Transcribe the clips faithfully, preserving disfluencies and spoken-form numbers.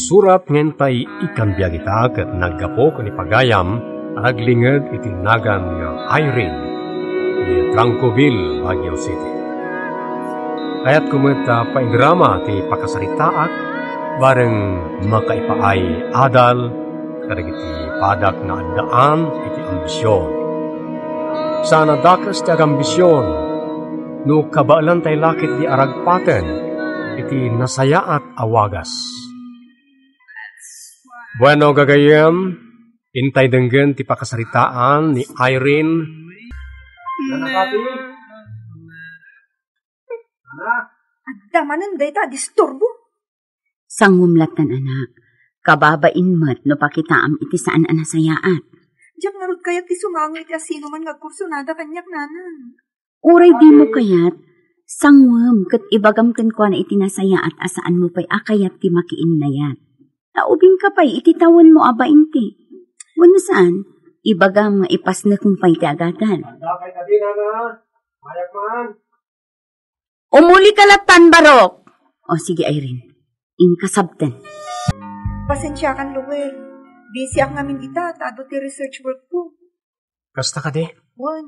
Surat nga intay ikkan biag ita ket naggapu ken ni pagayam a naglinged iti nagan nga Irene, ti Francoville, Baguio City. Kayatko met a paigrama ti pakasaritaak bareng makaipaay adal kadagiti padak nga addaan iti ambision. Saan a dakes ti agambision no kabaelantay la ketdi a ragpaten iti nasayaat a wagas. Bueno, gagayyem, intay denggen ti pakasaritaan ni Irene. Adda manen dayta a disturbo. Sanguem latta, anak. Kababain met no pakitaam iti saan a nasayaat. Diak ngarud kayat ti sumanga iti asinoman nga agkursunada kaniak, nanang. Uray dimo kayat, sanguem ket ibagam kenkuana iti nasayaat a saanmo pay a kayat ti makiinnayat. Ta ubingka pay iti tawenmo a bainte. Wenno saan, ibagam nga ipasnekmo pay ti agadal. Anda kay kadi, nana? Mayat man. Umulika lattan, Barok. O, sige, Irene. Inka sabten. Pasensiakan, Luel. Busy ak ngamin ita, ta adu ti research work ko. Kasta kadi? Wen.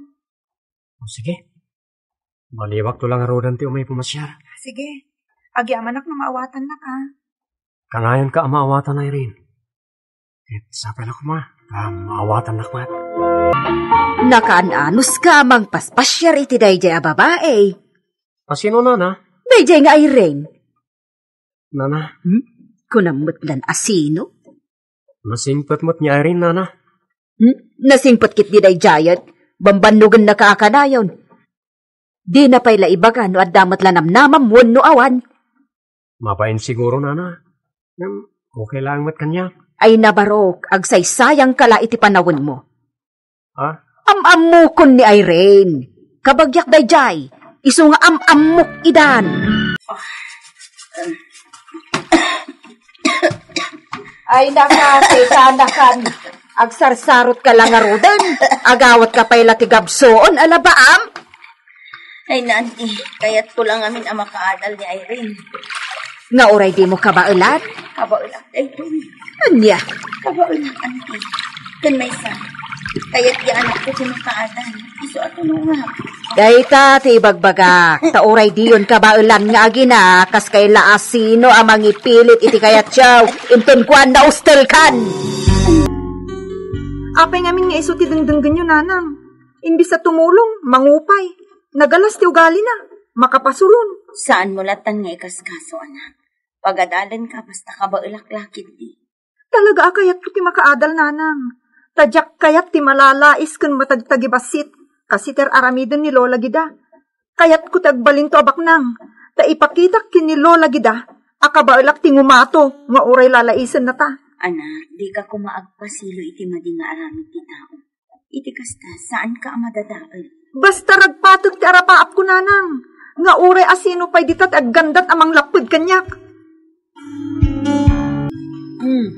O, sige. Baliwakto la ngaruden ti umay pumasiar. Sige. Agyamanak no maawatannak, ha? Kanayonka a maawatan, Irene. Ket sapay la koma, ta maawatannak met. Nakaan-anuska a mangpaspasiar iti daydiay a babai. Asino, nana? Daydiay nga Irene. Nana? Hmm? Kunam met lan asino? Nasingpet met ni Irene, nana. Hmm? Nasingpet ketdi daydiay et bambannogennaka a kanayon. Dina pay la ibaga no adda met la namnamam wenno awan. Mabain siguro, nana. Ngem, okay laeng met kaniak. Ay, Barok, agsaysayangka la iti panawenmo. Ha? Am-ammokon ni Irene. Kabagiak daydiay. Isu nga am-ammok idan. Ay, naka, sesanakan. Agsarsarotka la ngaruden. Agawatka pay la ti gabsuon a labaam. Ay, Nanti, kayatko la ngamin a makaadal ni Irene. Nga uray dimo kabaelan? Kabaelak daytoy. Ania? Kabaelak, Nanti. Ken maysa, kayat ti anakko ti makaadal. Isu a tulongak. Dayta ti ibagbagak, ta uray diyon kabaelan nga agina, kas kayla asino a mangipilit iti kayatyo, inton kuan, naustelkan. Apay ngamin nga isu ti dengdenggenyo, nanang? Imbis a tumulong, mangupay. Nagalas ti ugalina. Makapasuron. Saanmo latan nga ikaskaso, anak. Pagadalenka basta kabaelak la ketdi. Talaga a kayatko ti makaadal, nanang. Ta diak kayat ti malalais ken matagtagibassit, kas iti ar-aramiden ni Lola Gida. Kayatko ti agbalinto a baknang, ta ipakitak ken ni Lola Gida a kabaelak ti ngumato nga uray lalaisennata. Anak, dika koma agpasilo iti madi nga aramid ti tao. Iti kasta, saanka a madadael. Basta ragpatek ti arapaapko, nanang, nga uray asino pay dita ti aggandat a manglapped kaniak. Hmm.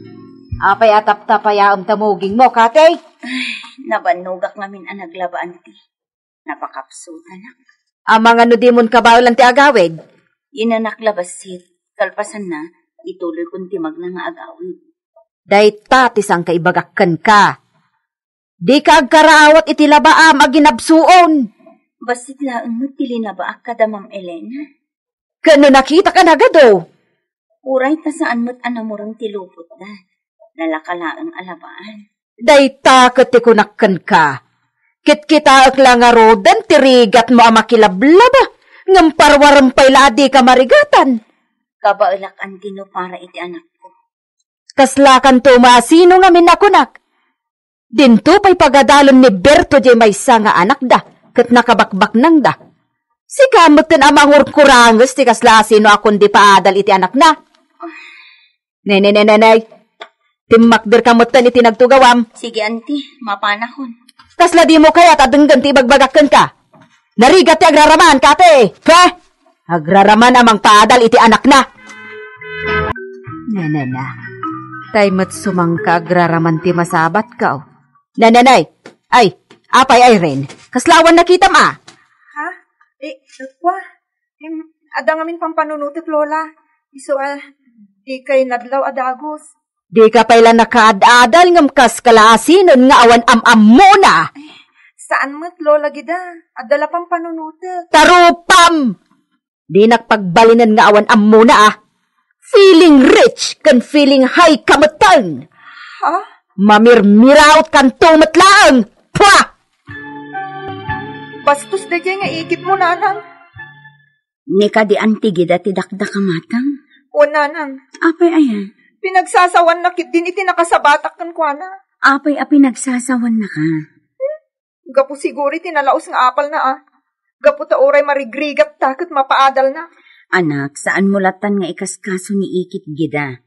Apay a taptapayaem ta mugingmo, Kati? Ay, nabannogak ngamin a naglaba, Anti. Napakapsutanak. Amangan no dimon kabaelan ti agawid? Inanak la bassit. Kalpasanna, ituloykon ti magna nga agawid. Dayta ti sangkaibagak kenka. Dika agkaraawat iti labaam a ginabsuon. Bassit laeng met ti linabaak kada Ma'am Elena. Ken no nakitak a nagadu? Uray ta saan met a namureng ti lupotda. Nalaka laeng a labaan. Dayta ket ti kunak kenka. Kitkitaek la ngaruden ti rigatmo a makilablaba, ngem parwarem pay la a dika marigatan. Kabaelak, Anti, no para iti anakko. Kaslakanto maasino ngamin a kunak. Dinto pay pagadalen ni Berto diay maysa nga anakda ket nakabakbaknangda. Sika metten a mangurkuranges ti kasla asino a kundi paadal iti anakna. Ne, ne, ne, ne, ne. Timmakderka metten iti nagtugawam. Sige, Anti, mapanakon. Kasla dimo kayat a denggen ti ibagbagak kenka? Narigat ti agraraman, Kati! He? Agraraman a mangpaadal iti anakna. Nanana, tay met sumangka agraraman ti masabatko. Nananay, ay, apay, Irene, kasla awan nakitam a? Ha? Eh, kwa? Em, adda ngamin pampanunotek, Lola. Isu a, Dikay nadlaw a dagus. Dika pay la nakaad-adal ngem kas kalaasinen nga awan am-ammona. Saan met, Lola Gida. Adda la pampanunotek. Tarupam! Dinak pagbalinen nga awan ammona, a. Feeling rich ken feeling high ka metten. Ha? Mamirmiraot kanto met laeng. Pua! Bastos daydiay nga ikitmo, Nanang. Ni kadi Anti Gida ti dakdakamatang? O, Nanang. Apay aya? Pinagsasawanna ketdin iti nakasabatak kenkuana. Apay a pinagsasawannaka? Gapu siguro iti nalaus nga apalna, a. Gapu ta uray marigrigatta ket mapaadalna. Anak, saanmo lattan nga ikaskaso ni Ikit Gida.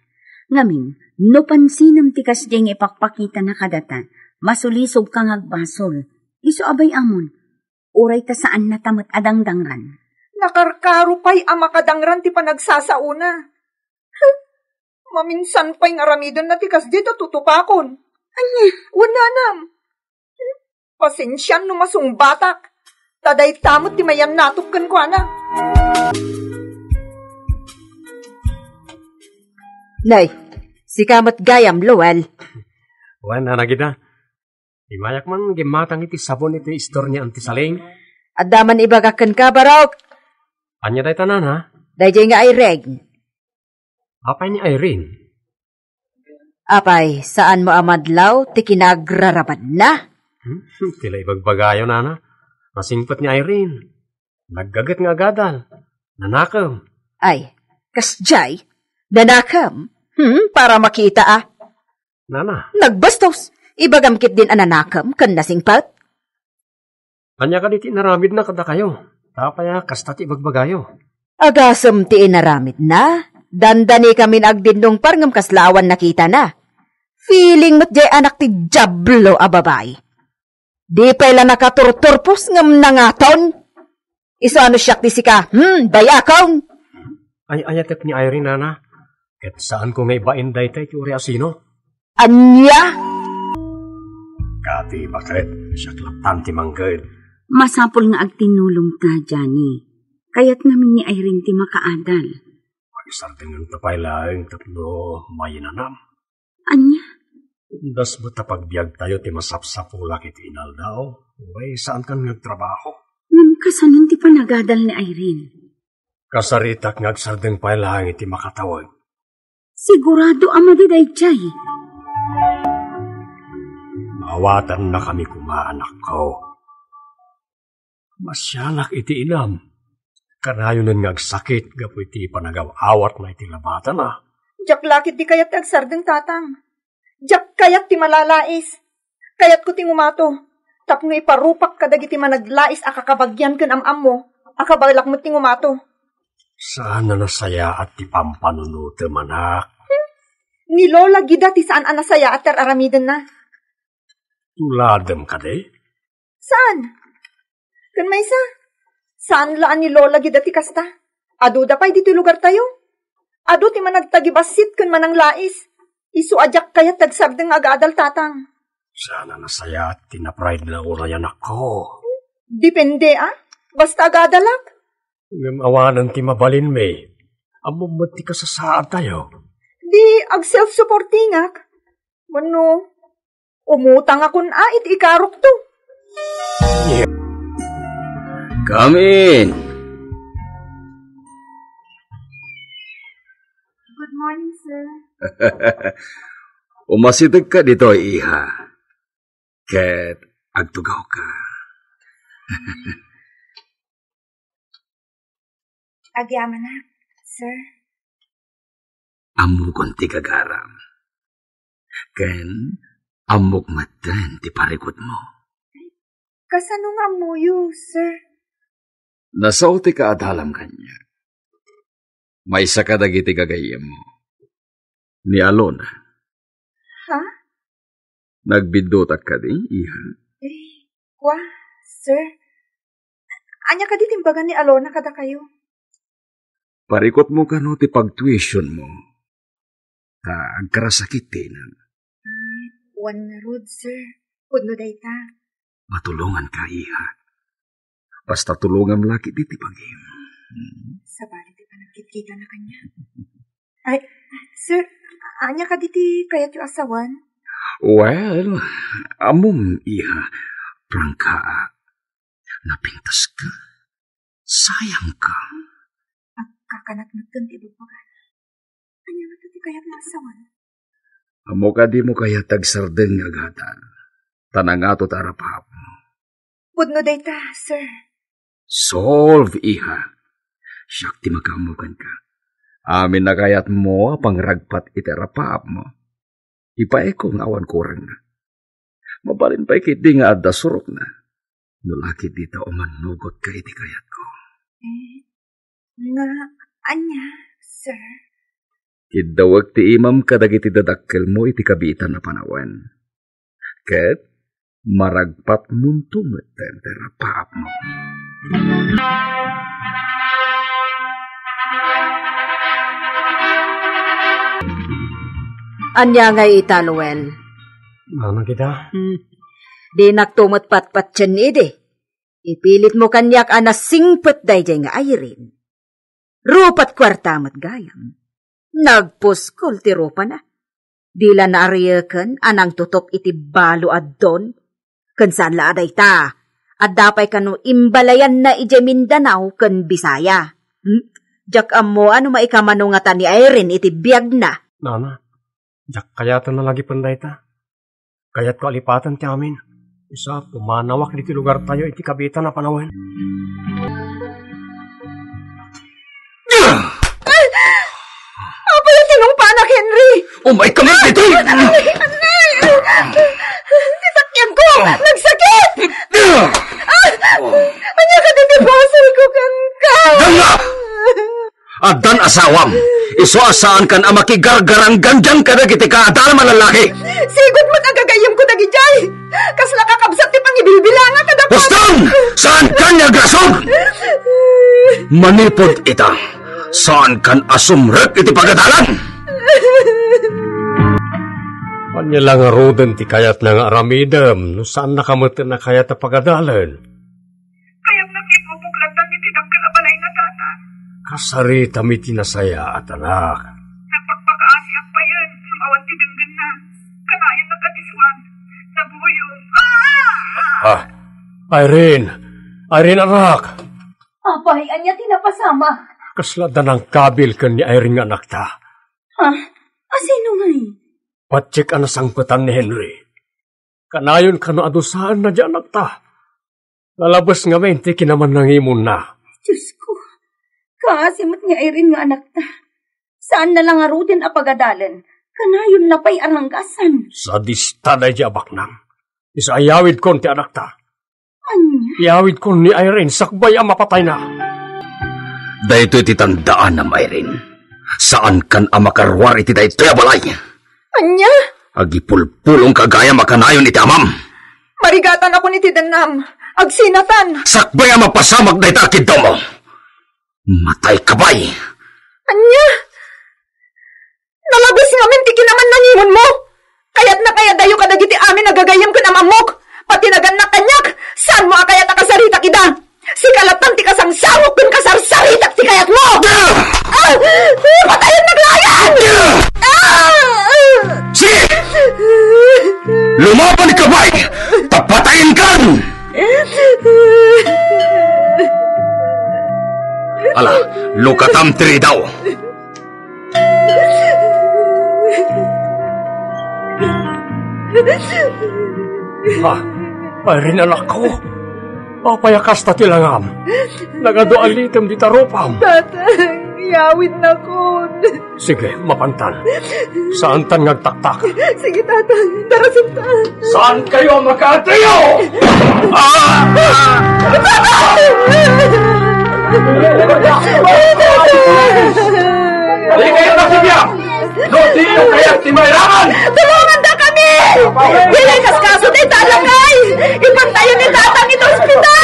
Ngamin, no pansinem ti kasdiay nga ipakpakitana kadata, masulisobka nga agbasol. Isu a bay-amon, uray ta saannata met a dangdangran. Nakarkaro pay a makadangran ti panagsasaona. Huh! Maminsan pay nga aramidenna ti kasdiay ta tutupakon. Ania? Wen, Nanang. Pasensian no masungbatak. Ta dayta met ti mayannatok kenkuana. Nay, sika met gayam, Lowell. Wen, Nana Gida. Imayak man gimmatang iti sabon iti istor ni Auntie Saling. Adda man ibagak kenka, Barok. Ania dayta, Nana? Daydiay nga Irene. Apay ni Irene? Apay, saanmo a madlaw ti kinagrarabadna? Hmm? Ti la ibagbagayo, Nana. Nasingpet ni Irene. Naggaget nga agadal. Nanakem. Ay, kasdiay? Nanakem? Hmm, para makita, a. Nana. Nagbastos! Ibagam ketdin a nanakem ken nasingpet? Ania kadi ti inaramidna kadakayo? Apay a kasta ti ibagbagayo? Agasem ti inaramidna? Dandanikamin agdinnungpar ngem kasla awan nakitana. Feeling met diay anak ti Diablo a babai. Di pay la nakaturturpos ngem nangaton. Isu a no siak ti sika, hmm, bayakon! Ay-ayatek ni Irene, Nana. Ket saanko nga ibain dayta iti uray a sino? Ania? Kati, baket, siak lattan ti mangged. Masapul nga agtinulongta, Johnny. Kayat ngamin ni Irene ti makaadal. Pagisardengenta pay laeng tapno mainanam. Ania? Dasmo ta pagbiagtayo ti masapsapulak iti inaldaw. Uray, saankan nga agtrabaho. Ngem kasanon ti panagadal ni Irene? Kasaritak nga agsardeng pay laeng iti makatawag. Sigurado a madi daydiay. Maawatannakami koma, anakko. Masianak iti inam. Kanayonen nga agsakit gapu iti panagaw-awatna iti labatana. Diak la ketdi kayat ti agsardeng, Tatang. Diak kayat ti malalais. Kayatko ti ngumato tapno iparupak kadagiti managlais a kakabagian ken am-ammo a kabaelak met ti ngumato. Saan a nasayaat ti pampanunotem, anak. Hmm? Ni Lola Gida ti saan a nasayaat ti ar-aramidenna. Tuladem kadi? Saan? Ken maysa, saan la a ni Lola Gida ti kasta. Aduda pay ditoy lugartayo. Adu ti managtagibassit ken mananglais. Isu a diak kayat ti agsardeng nga agaadal, Tatang. Saan a nasayaat ti napride na uray, anakko. Depende, a. Basta agadalak. Ngem awanen ti mabalinmi. Ammom met ti kasasaadtayo. Di ag-self-supportingak. Wenno, umutangakon a iti ikarokto. Come in. Good morning, sir. Umasidegka ditoy, iha. Ket agtugawka. Agyamanak, sir. Ammokon ti gagaram. Ken ammok metten ti parikutmo. Kasano nga ammoyo, sir? Nasao ti kaadalam kaniak. Maysa kadagiti gagayyemmo. Ni Alona. Ha? Nagbiddutak kadi, iha? Eh, kwa, sir. Ania kadi ti imbaga ni Alona kadakayo? Parikutmo kano ti pagtuitionmo. Ta agkarasakit ti inam. Wen ngarud, sir. Pudno dayta. Matulonganka, iha. Basta tulongam la ket iti bagim. Hmm. Sabali ti panagkitkitana kaniak. Ay, sir, ania kadi ti kayatyo a sawen? Well, ammom, iha, prangka, napintaska. Sayangka. Agkakanat metten ti ibagbaga. Ania ngata ti kayatmo a sawen? Ammo kadi mo kayat agsardeng nga agadal? Ta nangato ti arapaapmo. Pudno dayta, sir. Solve, iha. Siak ti makaammo kenka. Amin a kayatmo a pangragpat iti arapaapmo, ipaayko nga awan kurangna. Mabalin pay ketdi nga adda surokna. No la ketdi ta umannugotka iti kayatko. Eh, nga ania, sir? Iddawek ti imam kadagiti dadakkelmo iti kabiitan a panawen. Ket maragpatmonto met ti arapaapmo. Ania ngay ita, Noel? Mama kita? Hmm. Dinakto met patpatien idi. Ipilitmo kaniak a nasingpet daydiay nga Irene. Rupat kuarta met gayam. Nagpuskol ti rupana. Di la naariyeken a nangtutok iti balo a don. Ken saan la a dayta, adda pay kano imbalayanna idiay Mindanao ken Bisaya. Hmm? Diak ammo a no maikamano ngata ni Irene iti biagna. Nana, diak kayaten a lagipen dayta. Kayatko a lipaten ti amin. Isu a pumanawak ditoy lugartayo iti kabiitan a panawen. Apay a tinungpanak, Henry? Umayka man ditoy! Anay! Anay! Ti sakianko! Nagsakit! Ah! Ania kadi ti basolko kenka? Danga! Addan asawam, isu a saankan a makigargaranggandian kadagiti kaadalam a lallaki. Sigud met a gagayyemko dagidiay. Kasla kakabsat ti pangibilbilanga kadakuada. Puston! Saankan nga agrason! Manipud ita, saankan a sumrek iti pagadalan! Ania la ngaruden ti kayatna nga aramidem no saannaka met a kayat a pagadalen? Kayatna nga ipupuklattan iti dakkel a balay nga tata. Kasaritam iti nasayaat, anak. Nagpakpakaasiak payen no awan ti denggenna. Kanayon nagkadisuan. Nabuyo. Ah! Ah, Irene! Irene, anak! Apay, ania ti napasamak? Kasla adda nangkabil ken ni Irene nga anakta. Ha? Asino ngay? Patiek a nasangpetan ni Henry. Kanayon kano a dusaenna diay anakta. Nalabes ngamin ti kinamannangimonna. Diosko, kaasi met ni Irene nga anakta. Saanna la ngaruden a pagadalen. Kanayonna pay a ranggasan. Sadista daydiay a baknang. Isu a iyawidkon ti anakta. Ania? Iyawidkon ni Irene sakbay a mapatayna. Daytoy ti tandaanam, Irene. Saankan a makaruar iti daytoy a balay. Ania? Agipulpulongka gayam a kanayon iti amam. Marigatanakon iti dennam. Agsinatan. Sakbay a mapasamak dayta a kiddawmo, matayka pay. Ania? Nalabes ngamin ti kinamannangimonmo. Kayatnak nga idayo kadagiti amin a gagayyem ken am-ammok. Pati nagannak kaniak, saanmo a kayat a kasaritak ida. Sika latta ti kasangsangok ken kasarsaritak ti kayatmo! Ah! Ah! Patayennak laeng! Ah! Sige! Lumabanka pay! Ta patayenkan! Ala, lukatam ti ridaw! Ah, Irene, anakko. Apay a kasta ti langam? Nagadu a litem dita rupam. Tatang, iyawidnakon. Sige, mapantan. Saantan nga agtaktak. Sige, Tatang. Darasinta. Saankayo a makaateyok? Ah! Tatang! Tatang! Dikayo nasibiang! No, diyo kayat ti mairangan! Tulongandakami! Dina ikaskaso dayta a lakay! Ipantayo ni Tatang iti ospital!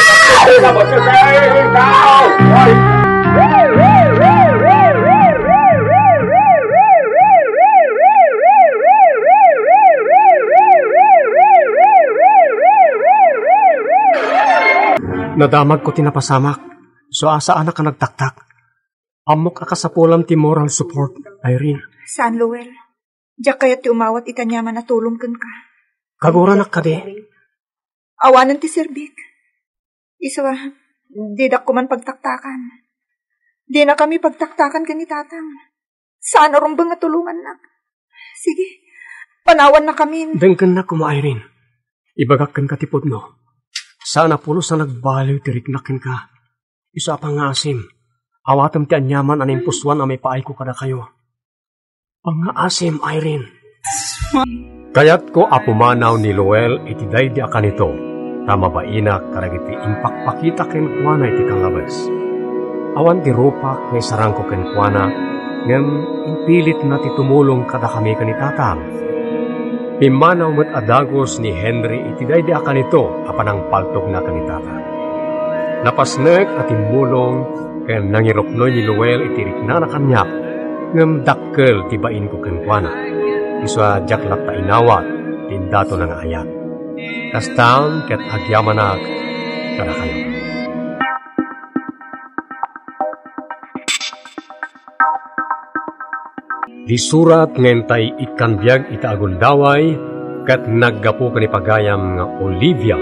Nadamagko ti napasamak. Isu a saanak a nagtaktak. Ammok a kasapulam ti moral support, Irene. Saan, Lowell. Diak kayat ti umawat iti aniaman a tulong kenka. Kaguranak kadi? Awanen ti serbik. Isu a, didak koma pagtaktakan. Dinakami pagtaktakan ken ni Tatang. Saan a rumbeng a tulongannak. Sige, panawannakamin. Denggennak koma, Irene. Ibagak kenka ti pudno. Saan a pulos a nagbaliw ti riknak kenka. Isu a pangngaasim, awatem ti aniaman a naimpusoan a maipaayko kadakayo. Pangngaasim, Irene. Kayatko a pumanaw ni Lowell iti daydi a kanito, ta mabainak kadagiti impakpakita kenkuana iti kallabes. Awan ti rupak nga isarangko kenkuana, ngem impilitna ti tumulong kadakami ken ni Tatang. Pimmanaw met a dagus ni Henry iti daydi a kanito a panangpaltogna ken ni Tatang. Napasnek a timmulong ken nangiruknoy ni Lowell iti riknana kaniak, ngem dakkel ti bainko kenkuana. Isu a diak latta inawat ti indatonna nga ayat. Kastan ket agyamanak kadakayo. Disurat nga intay ikkan biag iti agundaway ket naggapu ken ni pagayam nga Olivia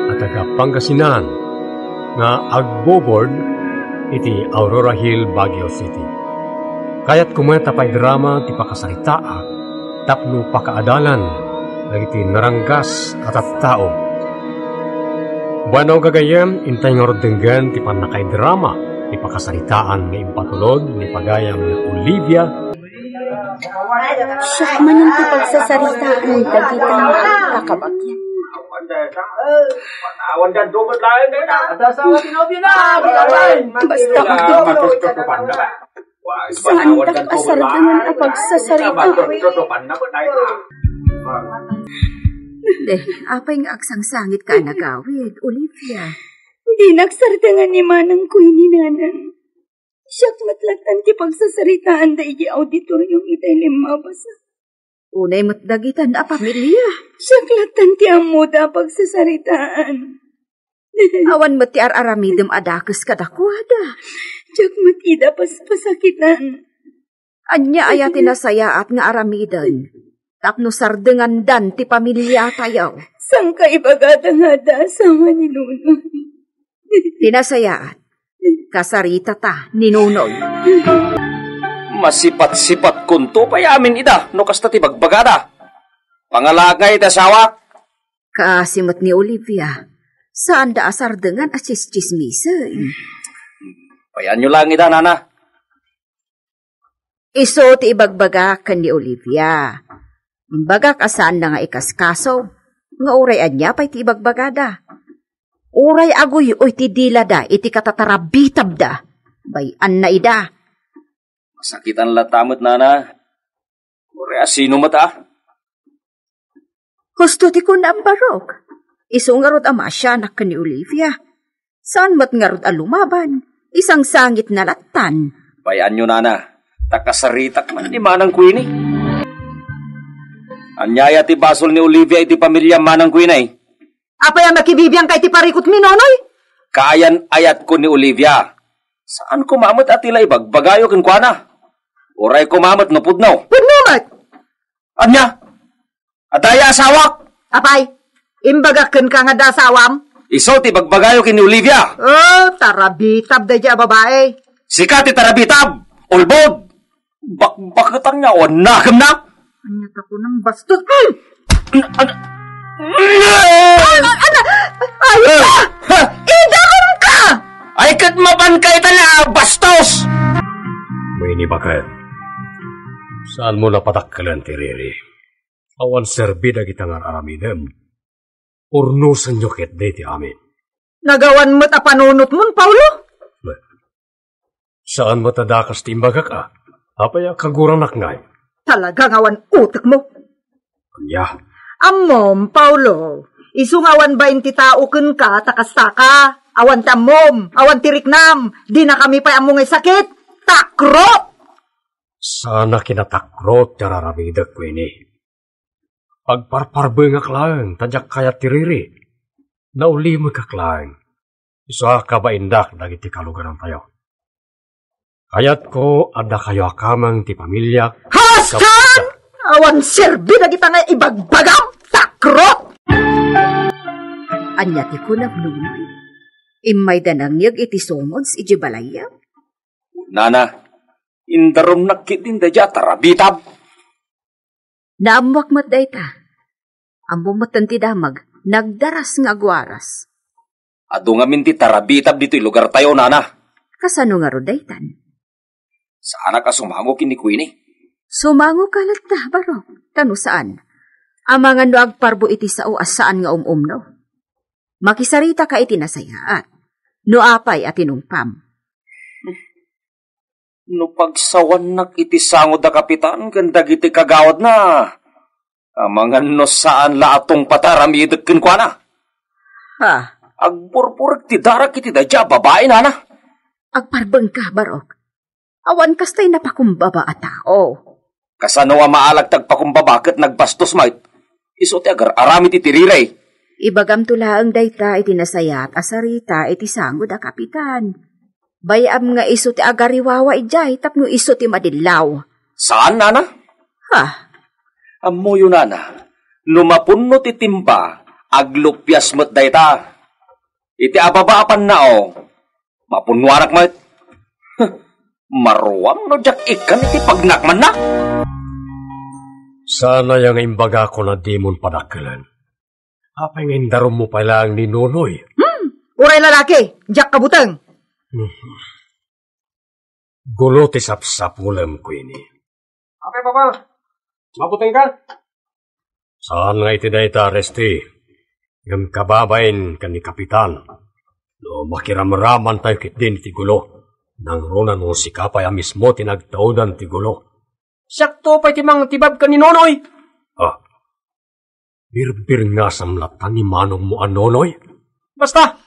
a taga Pangasinan nga agboboard iti Aurora Hill, Baguio City. Kayatko met a paidrama ti pakasaritaak tapno pakaadalan dagiti naranggas a tattao. Bueno, gagayyem, intay ngarud denggen ti pannakaidrama ti pakasaritaan nga impatulod ni pagayam nga Olivia. Siak manen ti pagsasaritaan dagita nga agkakabakyan. Basta Saandak a sardengan a pagsasarita. Deh, apay nga agsangsangitka a nagawid, Olivia? Dinak sardengan ni manangko ini, Nanang. Siak met lattan ti pagsasaritaan daydi auditorium itay limmabasa. Unay met dagitan a pamilia. Siak lattan ti ammoda a pagsasaritaan. Awan met ti ar-aramidem a dakes kadakuada. Diak met ida paspasakitan. Ania aya ti nasayaat nga aramiden tapno sardengandan ti pamiliatayo? Sangka ibagada nga adda asawa ni Nonoy. Ti nasayaat, kasaritata ni Nonoy. Masipat-sipatkonto pay amin ida no kasta ti bagbagada. Pangalaak ngay iti asawak. Kaasi met ni Olivia, saanda a sardengan a tsistsismisen. Payanyo laeng ida, nana. Isu ti ibagbagak ken ni Olivia. Imbagak a saanna nga ikaskaso, nga uray ania pay ti ibagbagada. Uray aguy-oy ti dilada iti katatarabitabda, bay-anna ida. Masakitan latta met, nana. Uray a sino met, a? Husto ti kunam, Barok. Isu ngarud a maasianak ken ni Olivia. Saan met ngarud a lumaban. Isangsangitna lattan. Payanyo, nana. Ta kasaritak man ni manangko ini. Ania aya ti basol ni Olivia iti pamiliam, manangko ini? Apay a makibibiangka iti parikut ni Nonoy? Kaayan-ayatko ni Olivia. Saan koma met a ti la ibagbagayo kenkuana. Uray koma met no pudno. Pudno met! Ania? Adda aya asawak? Apay, imbagak kenka nga adda asawam? Isu ti ibagbagayo ken ni Olivia. Oh, tarabitab daydi a babae. Sika ti tarabitab, ulbod. Bakbaketan nga awan nakemna. Ania ta kunang bastos? Mm! An-, an-, Ana, ana, ay, ha? Idarum ka! Ay, ket mapanka ita nga bastos! Wen, baket, saanmo napadakkelen ti riri? Awan serbi dagita nga ar-aramidem. Urnosenyo ketdi ti amin. Nagawan met a panunotmon, Paulo? Saan met a dakas ti imbagak, a? Apay a kaguranak ngay? Talaga nga awan utekmo. Ania? Ammom, Paulo, isu nga awan bain ti tao kenka, ta kastaka. Awan ti ammom, awan ti riknam, dinakami pay ammo nga sakit. Takrot! Saan a kinatakrot ti ar-aramidek, Queenie. Agparparbengak laeng ta diak kayat ti riri. Naulimekak laeng. Isu a kabaindak dagiti kalugarantayo. Kayatko a dakayo a kameng ti pamiliak. Hassan! Awan serbi dagita nga ibagbagam, takrot! Ania ti kunam, Nonoy? Immayda nangngeg iti sungods idiay balayyo? Nana, indarumnak ketdin daydiay a tarabitab. Naammoak met dayta. Ammom metten ti damag, nagdaras nga agwaras. Adu ngamin ti tarabitab ditoy lugartayo, nana. Kasano ngarud daytan? Saanak a sumango ken ni Queenie. Sumangoka latta, Barok, ta no saan, amangan no agparbo iti sao a saan nga um-umno. Makisaritaka iti nasayaat. No apay a tinungpam? No pagsawannak iti sango da Kapitan ken dagiti kagawidna, amangan no saan la a tungpata aramidek kenkuana. Ha? Agburburek ti darak iti daydiay a babai, nana. Agparbengka, Barok. Awan kastay napakumbaba a tao. Kasano a maalag ti agpakumbaba ket nagbastos met? Isu ti agar-aramid iti rirey. Ibagamto laeng dayta iti nasayaat a sarita iti sango da Kapitan. Bay-am nga isu ti agariwawa idiay tapno isu ti madillaw. Saan, nana? Ha? Ammoyo, nana, no mapunno ti timba, aglupias met dayta. Iti ababa a pannao, mapunnoanak met. Maruam no diak ikkan iti pagnakmanna. Saan aya nga imbagakon a dimon padakkelen? Apay nga indarummo pay laeng ni Nonoy? Hmm, uray lalaki, diak kabuteng. Gulo ti sapsapulem, Queenie. Apay, Papa? Mabutengka? Saan nga iti dayta, Resty. Ngem kababain ken ni Kapitan. No makiramramantayo ketdin iti gulo, nangruna no sika pay a mismo ti nagtaudan ti gulo. Siakto pay ti mangtibab ken ni Nonoy. Ah, birbirngasam latta ni manongmo a Nonoy? Basta,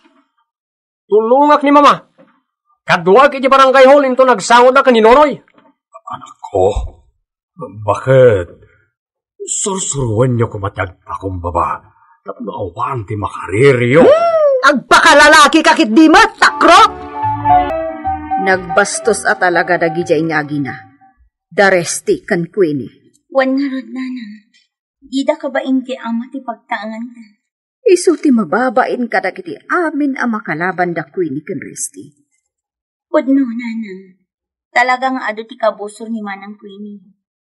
tulongak ni Mama. Kaduak iti barangay hall inton nagsangoda ken ni Nonoy. Anakko, baket, sursuruenyo koma ti agpakumbaba tapno awan ti makaririyo. Hmm, agpakalalakika ketdi met, takrot! Nagbastos a talaga dagidiay nga agina, da Resty ken Queenie. Wen ngarud, nanang, dida kabain ti ama ti pagtaenganda. Isu ti mababain kadagiti amin a makalaban da Queenie ken Resty. Pudno, nanang. Talaga nga adu ti kabusor ni Manang Queenie.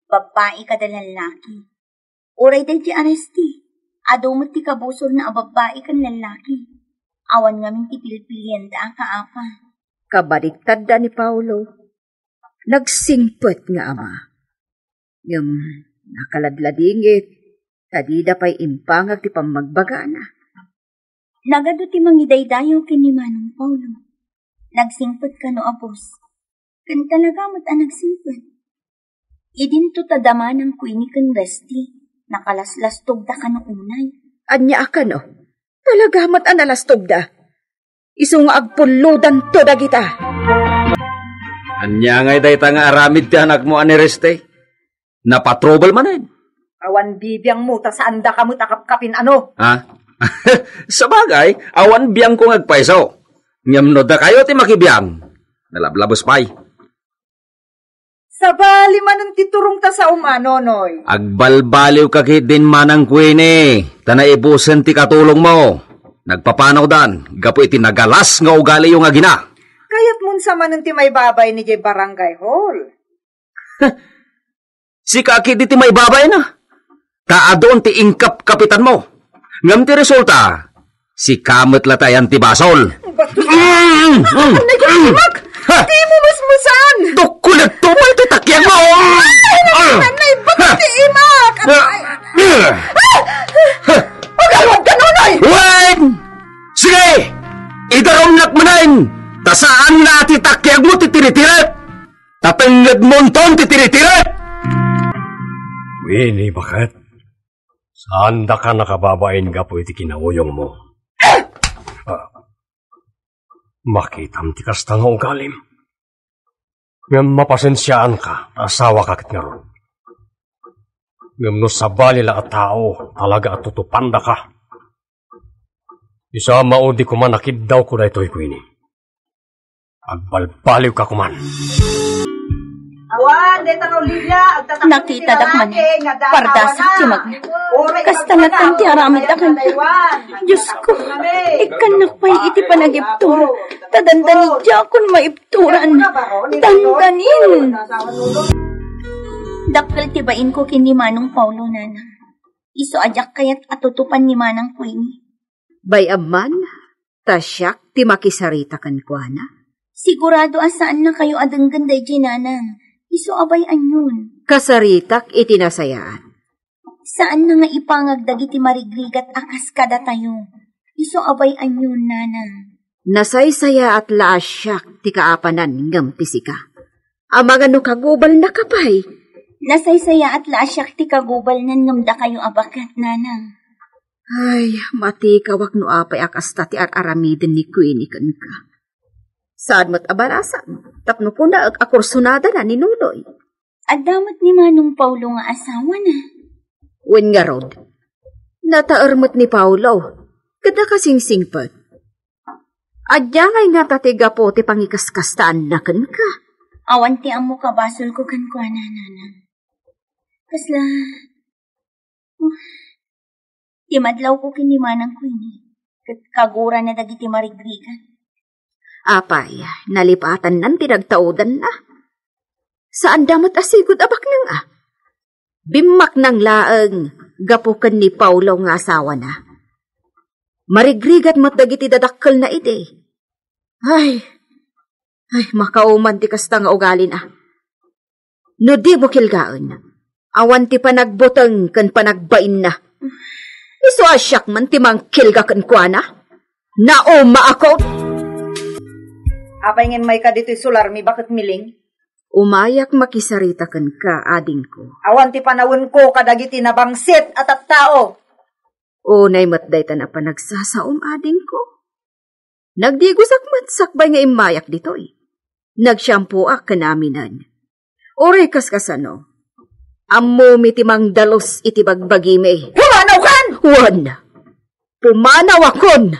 Babbai kada lallaki. Uray daydi a Resty, adu met ti kabusorna a babbai ken lallaki. Awan ngamin ti pilpilienda a kaapa. Kabaliktadda ni Paolo. Nagsingpet nga ama. Ngem nakaladladingit, ta dida pay impangag ti pammagbagana. Nagadu ti mangidaydayaw ken ni Manong Paolo. Nagsingpet kano a boss. Ken talaga met a nagsingpet. Idinto ta da Manang Queenie ken Resty, nakalaslastogda kano unay. Ania a kano? Talaga met a nalastogda. Isu nga agpullodanto dagita. Ania ngay dayta nga aramid ti anakmo a ni Resty? Napatrouble manen. Awan bibiangmo ta saandaka met a kapkapin, ano? Ha? Sabagay, awan biangko nga agpayso. Ngem no dakayo ti makibiang, nalablabes pay. Sabali manen ti turongta sao, Nonoy. Agbalbaliwka ketdin Manang Queenie, ta naibusen ti katulongmo. Nagpapanawdan gapu iti nagalas nga ugaliyo nga agina. Kayatmon sa manen ti maibabain idiay barangay hall. Sika ketdi ti maibabainna. Ta adun ti ingkapkapitanmo. Ngem ti resulta, sika met la ti ayan ti basol. Bato. Mm, mm, Anay, mm. Imak! Ha? Di mo musmusan! Tukkulag to pay ti takiagmo! Ay, Ah! Anay, bato ti imak! Ah! Ay, ay, ay. Ah! Agalwad ka, Nonoy! Wen! Sige! Idarumnak manen! Ta saan la ti takiagmo ti tiritirek! Ta tengngedmonton ti tiritirek! Wen, baket, saandaka nakababain gapu iti kinauyongmo. Ah, makitam ti kasta nga ugalim. Ngem mapasensiaanka, ta asawaka ket ngarud. Ngem no sabali la a tao, talaga a tutupandaka. Isu a maudi koma nakiddawko daytoy, Queenie. Agbalbaliwka koman. Awan, deta no Olivia, agtatakot iti Nakitadak man, lalaki nga daan pardasak awan ti na. Magna. Oray Kasta agpagpagna, natan ti aramid oray akan. Agpagpagna. Diyos ko, ikkannak pay iti panagiptur. Ta dandani diakon maipturan. Dandanin. Dakkel ti bain ko ken ni Manong Paulo, Nana. Isu a diak kayat a tutupan ni Manang Queenie. Bay-am man, ta siak ti makisarita kenkuana. Sigurado a saannakayo a denggen daydiay, Nanang. Isu a bay-anyon. Kasaritak iti nasayaat. Saanna nga ipangag dagiti marigrigat a kas kadatayo. Isu a bay-anyon, Nanang. Nasaysayaat la a siak ti kaapanan ngem ti sika. Amangan no kagubalnaka pay. Nasaysayaat la a siak ti kagubalnan ngem dakayo a baket, Nanang. Ay, matikawak no apay a kasta ti ar-aramiden ni Queenie kenka. Saan met a balasam, tapno kunaek a kursunadana ni Nonoy. Adda met ni Manong Paulo nga asawana. Wen ngarud, nataer met ni Paulo, ket nakasingsingpet. Adda ngay ngata ti gapu ti pangikaskastaanna kenka? Awan ti ammo kabasolko kenkuana, Nanang. Kasla, ti madlawko ken ni Manang Queenie, ket kagurana dagiti marigrigat. Apay, nalipatannan ti nagtaudanna? Saanda met a sigud a baknang a. Bimmaknang laeng gapu ken ni Paulo nga asawana. Marigrigat met dagiti dadakkelna idi. Ay, ay, makauman ti kasta nga ugalina. No dimo kilgaen, awan ti panagbuteng ken panagbainna. Isu a siak man ti mangkilga kenkuana. Nauma ako! Apay nga immayka ditoy sularmi, baket Miling? Umayak makisarita kenka, adingko. Awan ti panawenko kadagiti nabangsit a tattao. Unay met dayta a panagsasaom, adingko. Nagdigosak met sakbay nga immayak ditoy. Nagsiampoak ken aminen. Uray kaskasano, ammomi ti mangdalus iti bagbagimi. Pumanawkan! Wen, pumanawakon!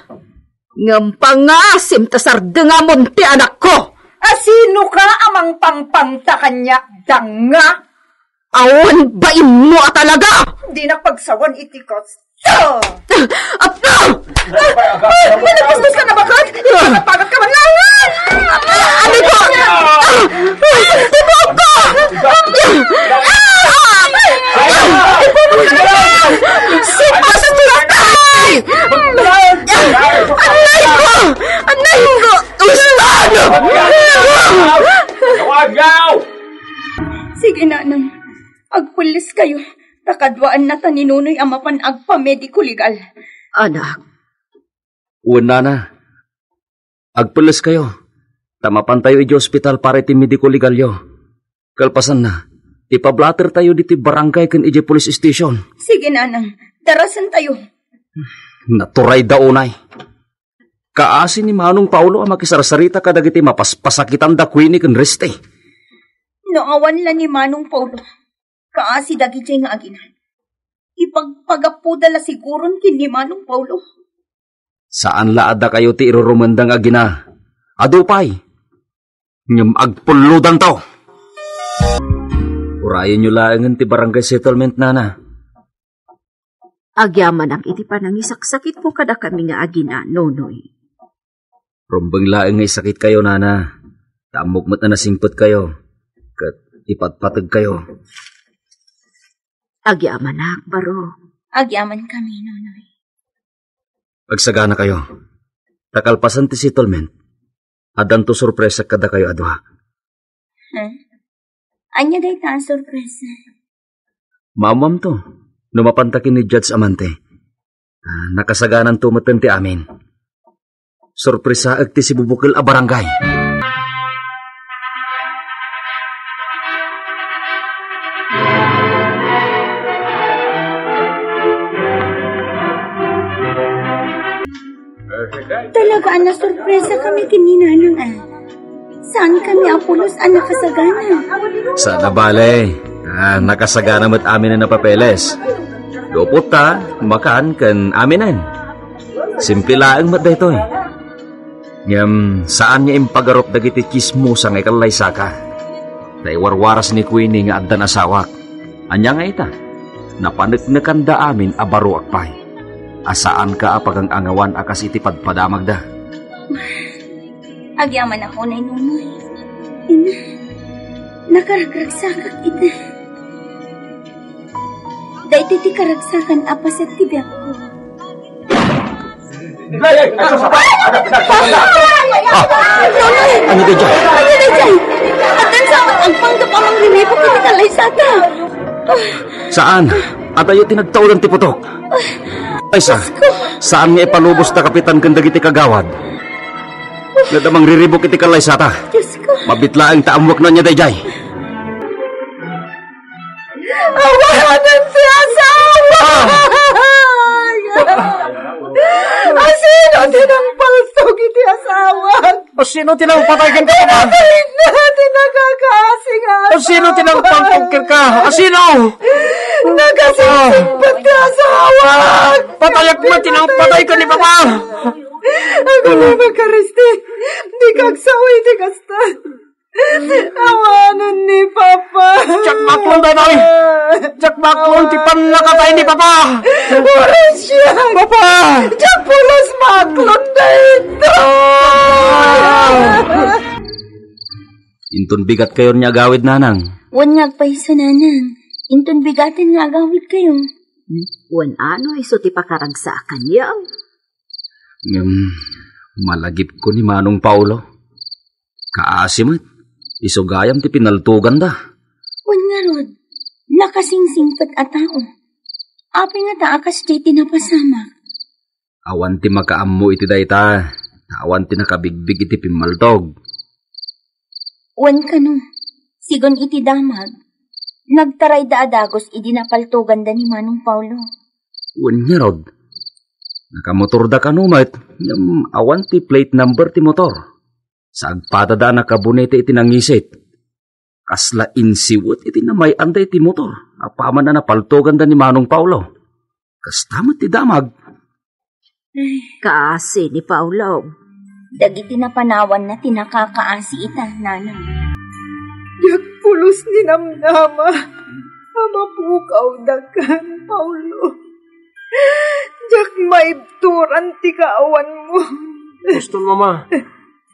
Ngem pangaasim ta sardengamon ti anakko! A sinoka a mangpangpangta kaniak, danga? Awan bainmo a talaga! Dinak pagsawan iti kasta. Apno! Managpustos ka na baket? Pagat-pagat ka man langan! Ano ko? Ay, tibuok ko! Sipastos ka! Anay ko! Anay ko! Ustano! Sige, Nanang. Agpulis kayo. Ta kaduaanna ta ni Nonoy a mapan agpamediko legal. Anak. Wen, Nana. Agpulis kayo. Ta mapantayo iti ospital para iti mediko legalyo. Kalpasanna, ipablatertayo ditoy barangay ken iti police station. Sige, Nanang. Darasentayo. Naturay da unay. Kaasi ni Manong Paulo a makisarsarita kadagiti mapaspasakitanda Queenie ken Riste. No awan la ni Manong Paulo, kaasi dagidiay nga agina, ipagpagapuda la siguron ken ni Manong Paulo. Saan la a dakayo ti irurumendang agina. Adu pay. Ngem agpullodanto. Urayenyo laengen ti barangay settlement, Nana. Agyamanak iti panangisaksakitmo kadakami nga agina, Nonoy. Rumbeng laeng nga isakitkayo, Nana. Ta ammok met a nasingpetkayo, ket ipatpategkayo. Agyamanak, baro. Agyamankami, Nonoy. Agsaganakayo. Ta kalpasan ti settlement, addanto sorpresa kadakayo a dua. Huh? Ania dayta a sorpresa? Maammoamto, no mapanta ken ni Judge Amante. Ah, nakasagananto metten ti amin. Sorpresaek ti sibubukel a barangay. Talaga a nasorpresa kami ken ni Nanang, ah. Saan kami a pulos a nakasagana? Saan a bale. Ah, nakasagana met amin a napapeles. Lupot ta, makan ken aminen. Simple laeng met daytoy. Ngem saan nga impagarup dagiti tsismosa nga ikallaysaka. Ta iwarwaras ni Queenie nga addan asawak. Ania nga ita? Napaneknekanda amin a baruak pay. A saanka a pagang-angawan a kas iti padpadamagda. Agyamanak unay, Nonay. Ina, nakaragragsakak ita. Daytoy ti karagsakan a paset ti biagko. Ano daydiay? Ano daydiay? Addan sa agpanggap a mangriribuk iti kalaysata. Saan? Adayo ti nagtaudan ti putok. Ay, sa, saan nga ipalubos ta kapitan ken dagiti kagawad? Nga adda mangriribuk iti kalaysata. Diyos ko. Mabit laeng ta ammoak no ania daydiay. Awanen ti asawa! Ah! Asino ti nangpaltog iti asawa? Asino ti nangpatay ken Pinatay na ti nakakaasi nga asawa. Asino ti nangpaltog kenka? Asino? Nakasingsingpet ti asawa. Patayak met ti nangpatay ken ni Papa. Agulimag, Kristi. Dika agsao iti kasta. Awanen ni Papa. Diak maklon daytoy. Diak maklon ti pannakatay ni Papa. Uray siak. Papa. Diak pulos maklon daytoy. Ah! Inton bigatkayon nga agawid, Nanang. Wen nga agpayso, Nanang. Inton bigaten nga agawidkayo. Wen ano isu ti pakaragsakanyo? Ngem, malagipko ni Manong Paulo. Kaasi met, isu gayam ti pinaltoganda. Wen ngarud, nakasingsingpet a tao. Apay ngata a kasdiay ti napasamak? Awan ti makaammo iti dayta, ta awan ti nakabigbig iti pimmaltog. Wen kano, sigun iti damag, nagtarayda a dagus idi napaltoganda ni Manong Paulo. Wen ngarud, nakamotorda kano met, ngem awan ti plate number ti motor. Sa agpadada a nakabunete iti nangisit. Kasla insiwet iti namay-anda iti motor, apaman a napaltoganda ni Manong Paulo. Kasta met ti damag. Kaasi ni Paulo. Dagiti napanawanna ti nakakaasi ita, Nanang. Diak pulos ni namnama a mapukawda ken Paulo. Diak maibturan ti kaawanmo. Gusto, Mama.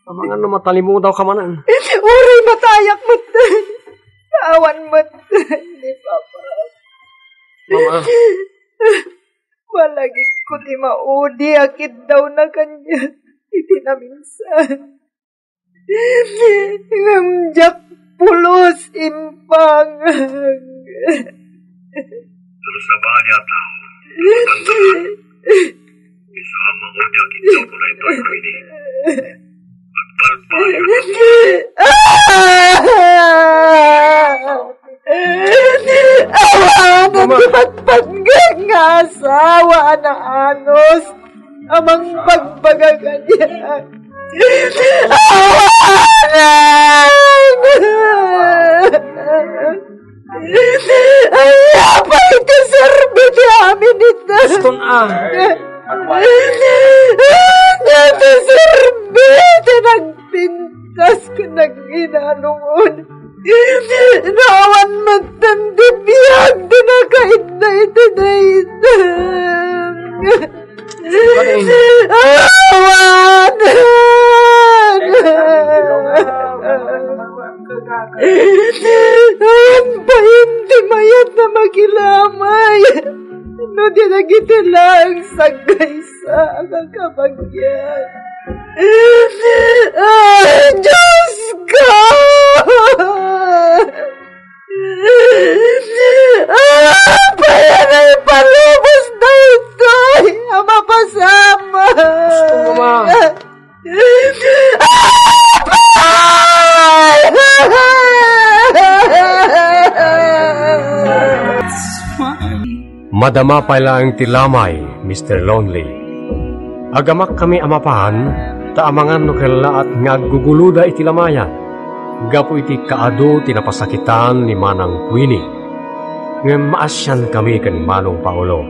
Amangan no matalimudaw ka manen. Uray matayak met. Awan met ni Papa. Mama. Malagipko ti maudi a kiddawna kaniak iti naminsan. Ngem diak pulos impangag. Dusabali a tao. Matandakan. Bisan maudi a kiddawko daytoy, Queenie. Agpalpayo. Awanen ti patpatgek nga asawa a naanus a mangbagbaga kaniak. Awanen! Ania pay ti serbi ti amin ita? Baston a. Ania ti serbi ti nagpintas ken naghinalungon? No awan metten ti biag ti nakaidda iti dayta. Awanen! Awan pay ti mayat a makilamay no di dagiti laeng sagaysa a kakabagian. Ay, Diyos ko! Apay a naipalubos daytoy a mapasamak? Gusto mo, ma? Apay! Madama pay laeng ti lamay, Mister Lonely. Agamakkami a mapan, ta amangan no kellaat nga agguguloda iti lamayan, gapu iti kaadu ti napasakitan ni Manang Queenie. Ngem maasiankami ken Manong Paolo,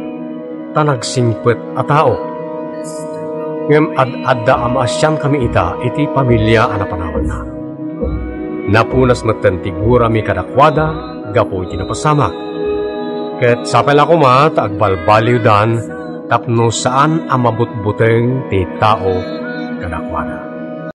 ta nagsingpet a tao. Ngem ad-adda a maasiankami ita iti pamilia a napanawanna. Napunas metten ti gurami kadakuada gapu iti napasamak. Ket sapay la koma ta agbalbaliwdan tapno saan a mabutbuteng ti tao kadakuada.